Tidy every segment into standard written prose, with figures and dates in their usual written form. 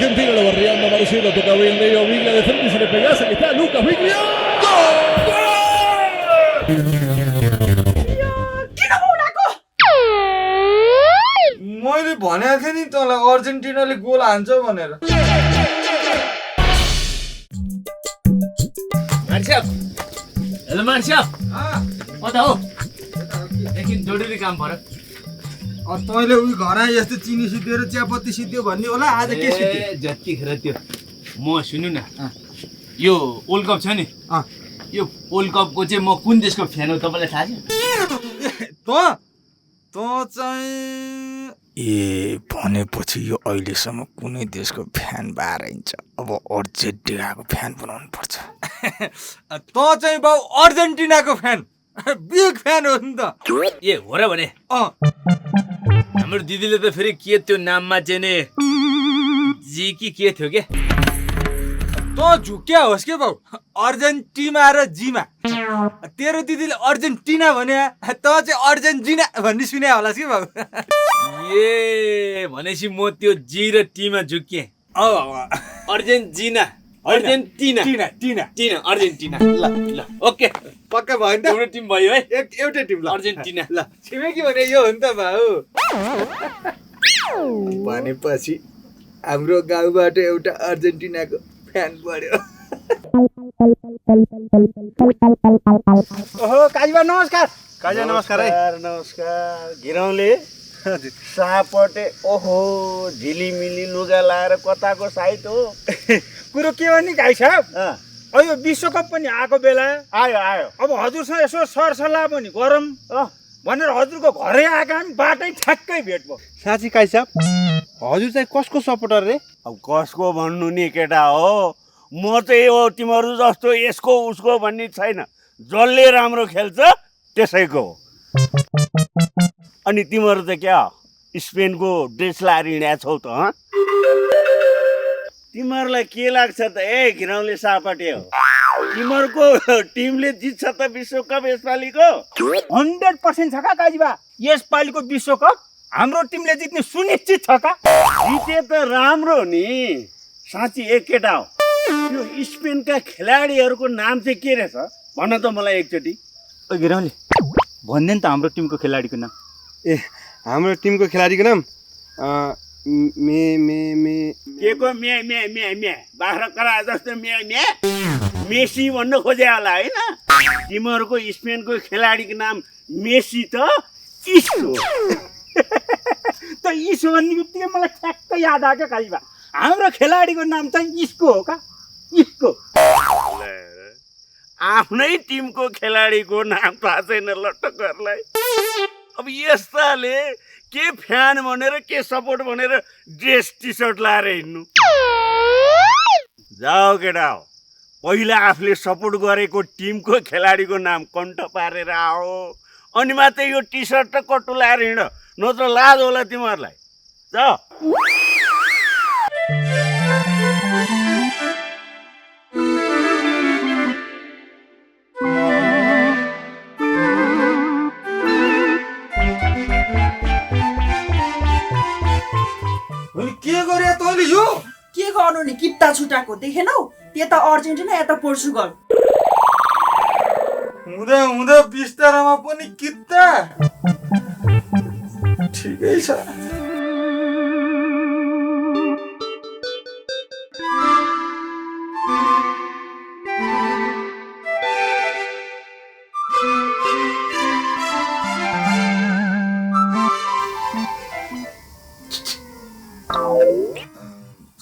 Argentina lo barriando Marcelo, toca bien Leo Viglia de frente y se le pegase que está Lucas Viglia. मैले भनेको थिएँ नि तँलाई अर्जेन्टिनाले goal हान्छ भनेर। मार्सिया हेलो मार्सिया कता हो एकछिन जरुरी काम पर्यो। तैँले उही घर आए यस्तो चिनी सिद्धियो र चियापत्ती सिद्धियो भन्ने होला, आज के सिद्धियो? जतिखेर त्यो म सुन्नु न, यो वर्ल्ड कप छ नि, यो वर्ल्ड कपको चाहिँ म कुन देशको फ्यान हो तपाईँलाई थाहा छ? त चाहिँ भनेपछि यो अहिलेसम्म कुनै देशको फ्यान भएर हिँड्छ, अब अर्जेन्टिनाको फ्यान बनाउनु पर्छ। त चाहिँ बाउ अर्जेन्टिनाको फ्यान, बिग फ्यान हो नि त। ए हो र भने हाम्रो दिदीले त फेरि के त्यो नाममा चाहिँ नि जी कि के थियो के? त झुक्या होस् के बाउ, अर्जेन्टिना र जीमा तेरो दिदीले अर्जेन्टिना भने त चाहिँ अर्जेन्टिना भन्ने सुने होला कि बाउ। ए भनेपछि म त्यो जी र टीमा झुक्के। अर्जेन्टिना अर्जेन्टिना टिना टिना टिना अर्जेन्टिना। ल ल ओके पक्का भयो नि त, हाम्रो टिम भयो है, एउटै टिम ल अर्जेन्टिना। ल छिमेकी भने यो हो नि त बाउ। भनेपछि हाम्रो गाउँबाट एउटा अर्जेन्टिनाको फ्यान बढ्यो। ओहो काजीबा नमस्कार। काजा नमस्कार है। नमस्कार। घिरौँले सापटे ओहो झिलिमिली लुगा लाएर कताको साइट हो? कुरो के हो नि गाई साहब, अब यो विश्वकप पनि आएको बेला आयो आयो। अब हजुरसँग यसो सरसल्लाह पनि गरौँ भनेर हजुरको घरै आएको हामी बाटै ठ्याक्कै भेट भयो। साँच्ची काई साहब, हजुर चाहिँ कसको सपोर्टर रे? अब कसको भन्नु नि केटा हो, म चाहिँ हो तिमीहरू जस्तो यसको उसको भन्ने छैन, जसले राम्रो खेल्छ त्यसैको हो। अनि तिमीहरू त क्या स्पेनको ड्रेस लाएर हिँडेको छौ त? तिमीहरूलाई के लाग्छ त ए घिरौँले सापटे हो, तिमीहरूको टिमले जित्छ त विश्वकप यसपालिको? 100% छ का काजीबा? यसपालिको विश्वकप हाम्रो टिमले जित्ने सुनिश्चित छ का? जिते त राम्रो नि। साँच्ची एक केटा हो, यो स्पेनका खेलाडीहरूको नाम चाहिँ के रहेछ भन त मलाई एकचोटि। ओ घिरौँले भन्दैन त हाम्रो टिमको खेलाडीको नाम? ए हाम्रो टिमको खेलाडीको नाम के को म्या म्या म्या म्या बाख्रा करा जस्तो म्या म्या मेसी भन्न खोजे होला होइन? तिमीहरूको स्पेनको खेलाडीको नाम मेसी त इसो। त इसो भन्ने बित्तिकै मलाई ठ्याक्कै याद आयो क्या काजीबा, हाम्रो खेलाडीको नाम चाहिँ इसको हो का? इसको। आफ्नै टिमको खेलाडीको नाम थाहा छैन लट्टकहरूलाई। अब यस्ताले के फ्यान भनेर के सपोर्ट भनेर ड्रेस टी सर्ट लाएर हिँड्नु? जाऊ केटा हो, पहिला आफूले सपोर्ट गरेको टिमको खेलाडीको नाम कण्ठ पारेर आओ, अनि मात्रै यो टी सर्ट र कट्टु लाएर हिँड, नत्र लाज होला तिमीहरूलाई। जाऊ। के गरे तैँले यो? के गर्नु नि, किता छुटाको देखेनौ? त्यता अर्जेन्टिना यता पोर्चुगल। हुँदा हुँदा बिस्तारामा पनि किता। ठिकै छ।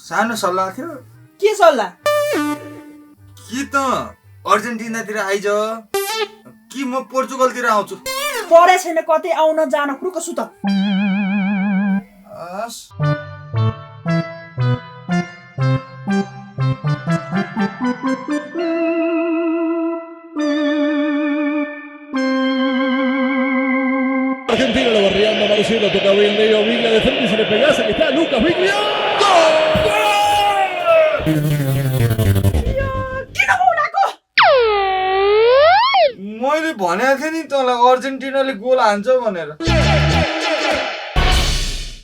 सानो सल्लाह थियो। के सल्लाह? कि त अर्जेन्टिनातिर आइज कि म पोर्चुगलतिर आउँछु। पढे छैन कतै आउन जान कुरो कसु त? Argentina lo barriando Marcelo, toca bien Leo Viglia de frente y se le pegase que está Lucas Viglia. मैले भनेको थिएँ नि तँलाई अर्जेन्टिनाले गोल हान्छ भनेर।